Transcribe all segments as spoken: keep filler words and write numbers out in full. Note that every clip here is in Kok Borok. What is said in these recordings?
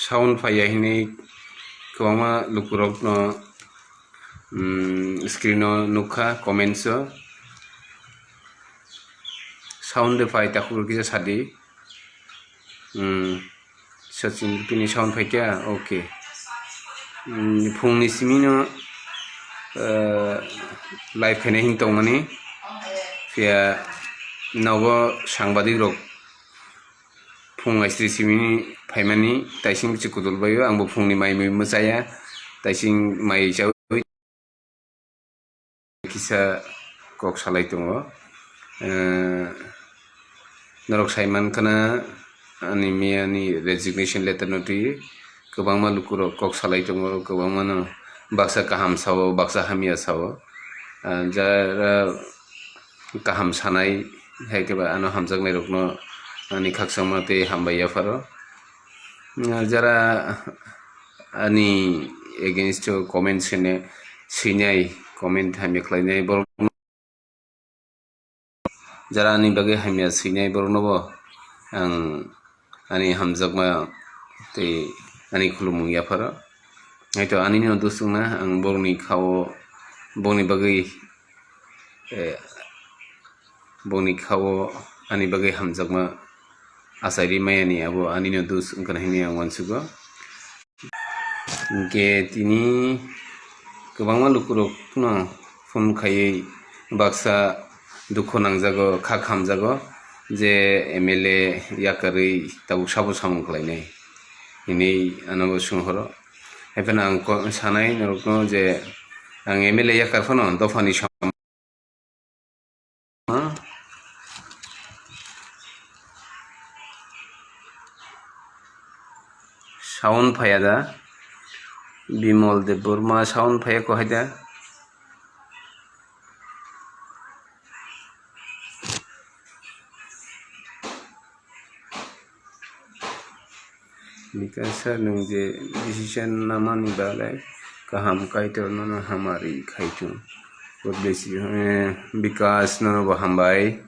Sound phaiya hinwi kwbangma lukurokno, mm, screen o nukha, comments o. Sound de phai takhuk kisa sadi. Mm, Sachin bini sound phaikha, okay. Mm, phungni simino, eh, live khaina hin tongmani. Phiya nogo sangbadik rok phung aisri simini phaimani, taising bichi kudul baio, angbo phungni mai mui mwchaya, taising mai chaui kisa kok salai tongo. Eh, norok sai mankha na ani miyani resignation letter no twi kwbangma lukurok kok salai tongo, kwbangmano baksa kaham sao, baksa hamya sao. Ah, jara kaham sanai, hai khe ba ano hamjaknairokno ani khakchangma tei hambai yapharo. Ah, jara ani against o comment sene, swinai, comment hamya khlainai borok, jara ani bagwi hamya swinai borokno bo ang ani hamjakma tei ani khulumung yapharo. Haito anini no dusungna ang borokni khao, borokni bagwi, eh, borokni khao ani bagwi hamjakma achairi mayani abo anino dus wngkha hinwi ang uansugo. Hinkhe tini kwbangma lukurokno phone khaiwi baksa dukhu nangjago, kha khamjago je M L A yakarwi tabuk sabo samung khlainai hinwi ano bo swnghoro. Haiphano ang ko-, sanai norokno je ang M L A yakar phano dophani sam-, sound phaiya da? Bimol Debbarma sound phaiya ko hai da? Bikash sir, nwng je decision namani bagwi kaham, Kaitor nono hamari khaithung. God bless you. Eh, Bikash, nono bo hambai.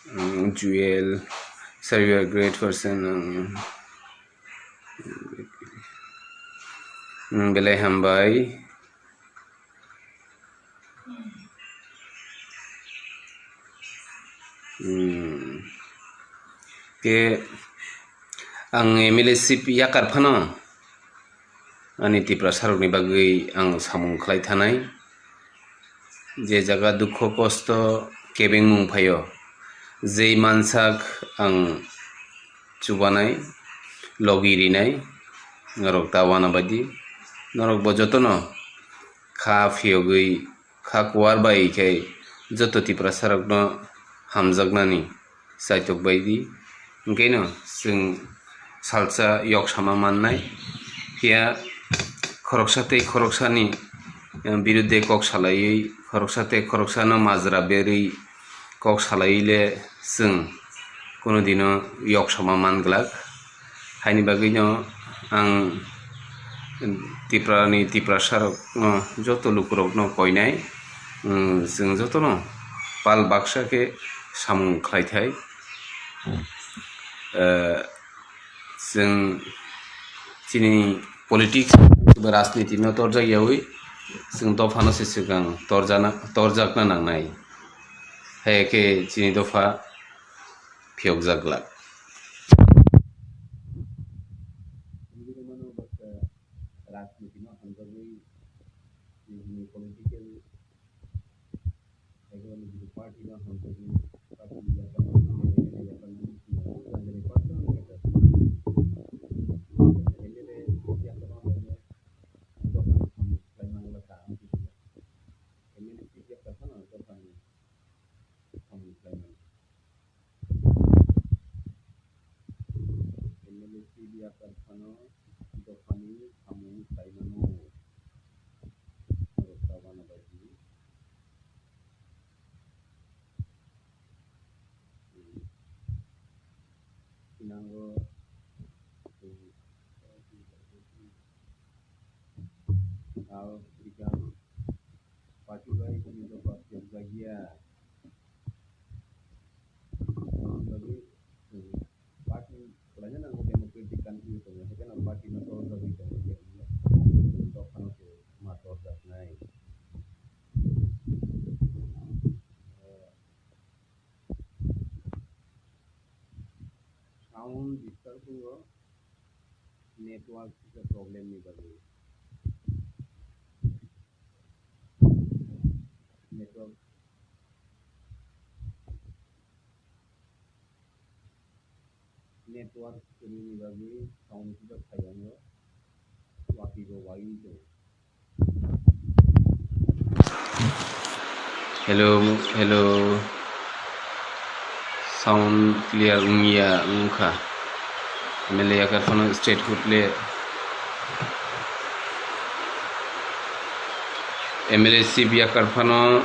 Mm, Jewel, sir, you are a great person. Mm, mm, belai hambai. Hmm. Khe ang M L A seat yakar phano ani Tiprasarokni bagwi ang samung khlai thanai. Je jaga dukho kosto kebengmung phaio, jei mansak ang chubanai, logi rinai, norok ta uanabaidi. Norok bo jotono kha phiyogwi, kha kuar bai khe joto Tiprasarokno hamjaknani chaitok bai di. Hinkhe no chwng salsa yok sama mannai. Phiya khoroksa tei khoroksani, eh, birudde kok salaiwi, khoroksa tei khoroksano majra berwi kok salaiwi le chwng kono dino yok sama man glak. Haini bagwi no ang Tiprani Tiprasarokno, joto lukurokno koinai, mm, chwng jotono pal baksa khe samung khlai thai. Eh, chwng chini politics ba rajniti no torjak yaui, chwng dophano se swkang torjana, torjakna nangnai. Hai khe chini dopha phiyokjak glak. Rajniti no hamjagwi nini political, economic party no hamjagwi party ni yakarwi, M L A ni yakarwi, M L A yakarwi, dophani samung khlai mangla ka ang kisa. M L A seat yakar phano dophani samung khlai mangla. M L A seat yakar phano dophani samung khlai mano. Norok ta uanabaidi. Sinango, eh, Al Rikam party bai kami dopa phiyokjakya. Aboni bagwi, eh, party khlaina nango, democratic country tongo, haikhe no party Network kisa problem ni bagwi. Network, network kwrwini bagwi sound kisa phaiyango. Wati bo wai tongo. Hello, hello. Sound clear wngya wngkha. M L A yakar phano state hood le. M L A chief yakar phano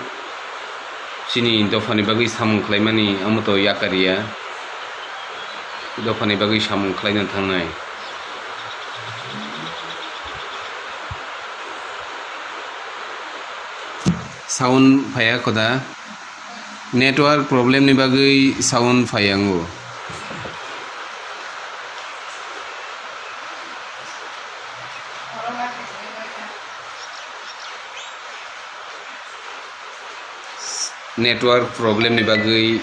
chini dophani bagwi samung khlaimani amo to yakar ya. Dophani bagwi samung khlaina thangnai. Sound phaiya khoda. Network problem ni bagwi sound phaiyango. Network problem ni bagwi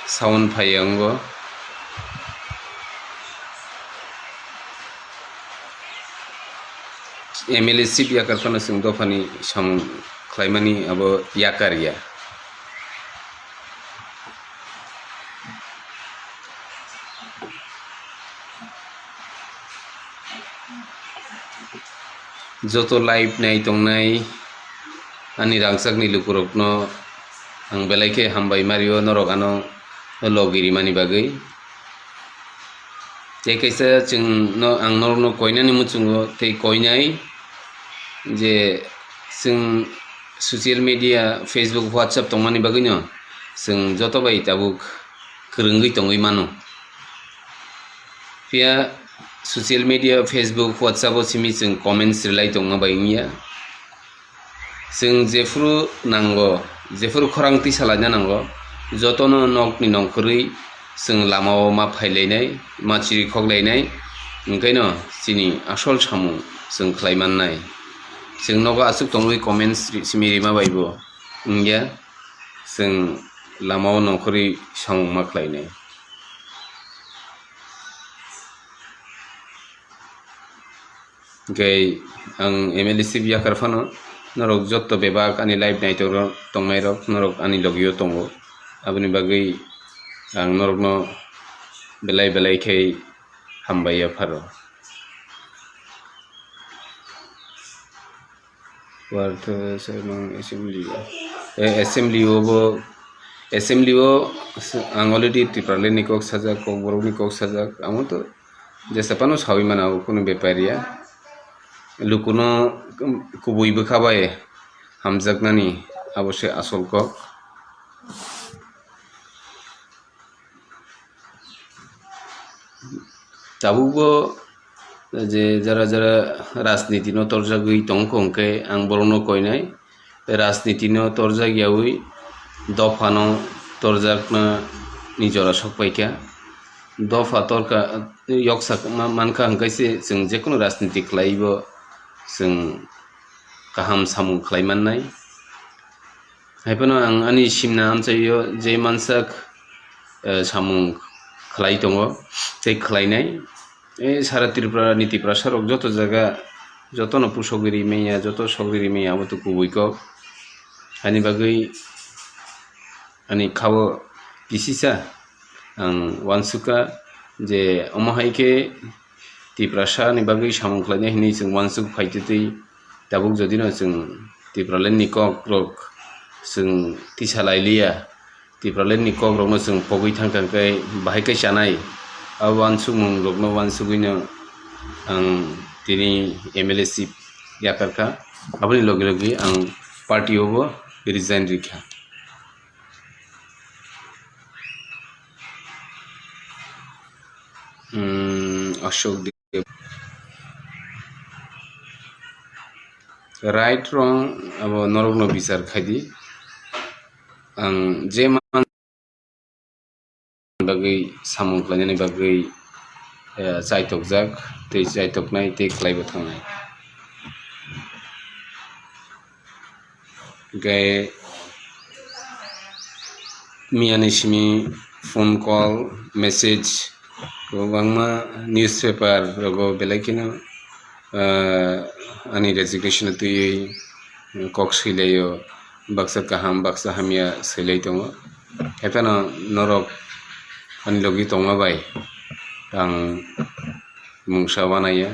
sound phaiyango. M L A chief yakar phano chwng dophani samung khlaimani abo yakar ya. Joto live nai tongnai ani rangchakni lukurokno ang belai khe hambai mario, norok ano logi rimani bagwi. Tei kaisa chwng no, ang norokno koinani muchungo tei koinai je chwng social media, Facebook, WhatsApp tongmani bagwino chwng joto bai tabuk kwrwngwi tongwi mano. Phiya social media, Facebook, WhatsApp o simi chwng comments rwlai tongma bai wngya. Chwng jephuru nango, jephuru khorang tisa laina nango, jotono nokni nongkhorwi chwng lamao ma phailainai, ma chirikhok lainai, hwnkhaino chini asol samung chwng khlai mannai. Chwng nogo aswk tongwi comments ri-, simi rima bai bo wngya, chwng lamao nongkhorwi samung ma khlainai. Hwnkhe ang M L A chief yakar phano norok jotto bebak ani live naitokrok tongnairok norok ani logio tongo, aboni bagwi ang norokno belai belai khe hambai yapharo. Wartha Sernong assembly o, eh, assembly o bo, assembly o ang already Tipraland ni kok sajak, Kokborok ni kok sajak, amo to jesa phano sawi mano, abo kunu bepar ya. Lukuno kubui bwkha bai hamjaknani abo se asol kok. Tabukbo je jara jara rajniti no torjagwi tongkha, hwnkhe ang borokno koinai, rajniti no torjak yaui dophano torjakna ni jora sokpaikha. Dopha torkha, yoksa ma-, mankha, hwnkhe se chwng jekunu rajniti khlaibo chwng kaham samung khlai mannai. Haiphano ang ani simna amchaio je mansak, eh, samung khlai tongo tei khlainai. Eh, sara Tripura ni Tiprasa rok joto jaga, jotono pusogwi rimanya, joto sogwi rimanya, abo to kubui kok. Ani bagwi ani khao kisisa ang uansukha je omo hai khe Tiprasa ni bagwi samung khlainai hinwi chwng uansuk phaitwi twi. Tabuk jodi no chwng Tipraland ni kok rok chwng tisa lailiya, Tipraland ni kok rok no chwng pogwi thang thang khe bahai khe chanai. Abo uansukmung rok no uansugwi no ang tini M L A chief yakar kha, aboni logi logi ang party o bo resign rikha. Hmm, Ashok Deb. Right, wrong, abo norokno bichar khaidi. Ang je man bagwi samung khlainani bagwi, eh, chaitokjak, tei chaitoknai, tei khlaibo thangnai. Hwnkhe miyani simi phone call, message, Kwbangma newspaper rogo belai kheno, ah, ani resignation twiwi kok swilaio, baksa kaham, baksa hamya swilai tongo. Haiphano norok ani logi tongma bai ang mungsa wanaya,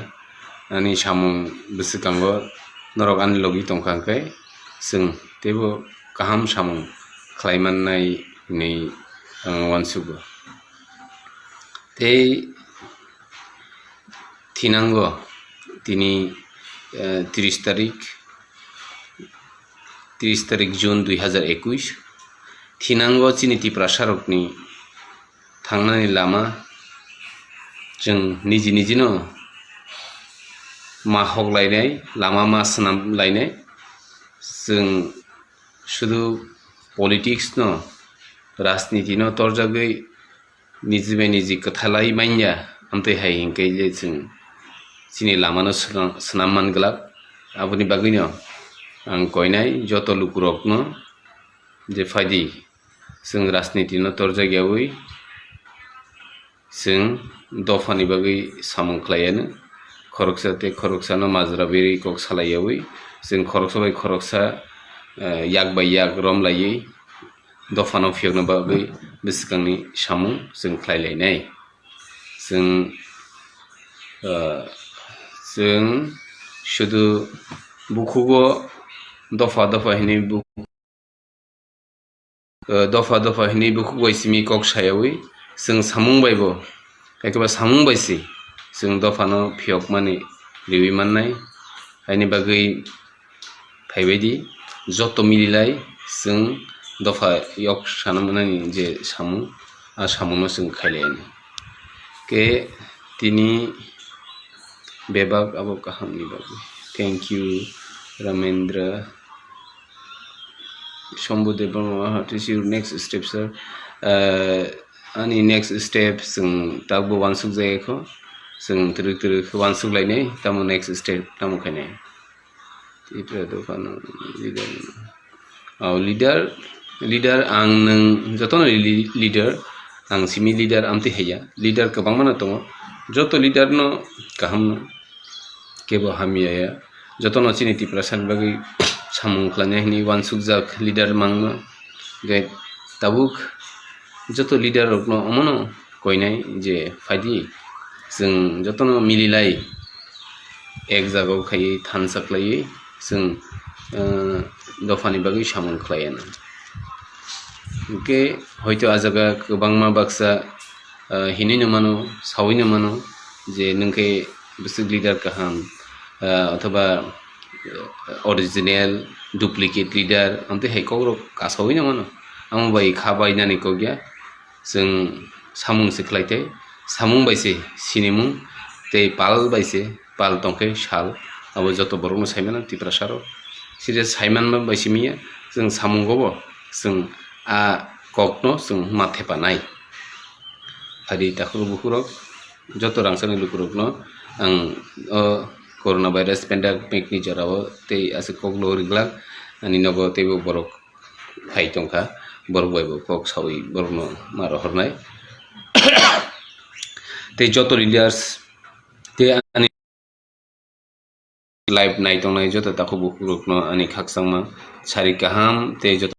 ani samung bwswkango norok ani logi tongkha hwnkhe chwng teibo kaham samung khlai mannai hinwi ang uansugo. Tei thinango tini, eh, tris tarik, tris tarik June dui hazar ekush, thinango chini Tiprasarokni thangnani lama chwng niji nijino ma hoklainai, lama ma swnam lainai. Chwng sudu politics no, rajniti no torjagwi niji bai niji kwthalai manya, amtwi hai hinkhe je chwng chini lama no swnam, swnam man glak. Aboni bagwi no ang koinai joto lukurok no je phaidi, chwng rajniti no torjak yaui, chwng dophani bagwi samung khlai anw. Khoroksa tei khoroksano majra berwi kok salai yaui, chwng khoroksa bai khoroksa, eh, yak bai yak rom laiwi dophano phiyokna bagwi bwswkangni samung chwng khlai lainai. Chwng, eh, chwng sudu bukhugo dopha dopha hinwi bu-, eh, dopha dopha hinwi bukhuk bai simi kok sayaui chwng samung bai bo, ekeba samung bai se chwng dophano phiyokmani riwi mannai. Haini bagwi phaibaidi joto mililai chwng dopha yok sana mwnani je samung, a samungno chwng khailai anw. Khe tini bebak abo kahamni bagwi. Thank you, Ramendra. Shambhu Debbarma, what is your next step, sir? Uh, ani next step chwng tabukbo uansuk jaya kho. Chwng twrwk twrwk uansuk lainai, tamo next step tamo khainai. Tipra dophano leader. Oh, leader, leader ang nwng jotono li-, leader, ang simi leader amtwi haiya. Leader kwbangma no tongo. Joto leader no kaham no, kebo hamya ya. Jotono chini Tiprasani bagwi samung khlainai hinwi uansukjak leader mangno. Hwnkhe tabuk joto leader rokno omono koinai je phaidi chwng jotono mililai ek jagao khaiwi thansa khlaiwi chwng, eh, dophani bagwi samung khlai anw. Hwnkhe hoito a jaga kwbangma baksa, eh, hinwi no mano, saui no mano je nwng khe bwswk leader kaham, ah, othoba, eh, original, duplicate leader, amtwi hai kokrok kasaui no mano. Amo bai kha bainani kok ya, chwng samung se khlai tei, samung bai se sinimung tei pal bai se pal tongkhe sal, abo joto borokno saimano Tiprasarok. Side saimanma bai simi ya, chwng samungo bo chwng a kokno chwng ma thepanai. Phadi takhuk bukhurok, joto rangchakni lukurokno ang o corona virus pandemic ni jorao tei aswk koklo riglak ani nogo teibo borok phai tongkha, borok bai bo kok saui borokno ma rohornai. Tei joto leaders tei ani live nai tongnai joto takhuk bukhurokno ani khakchangma sari kaham tei joto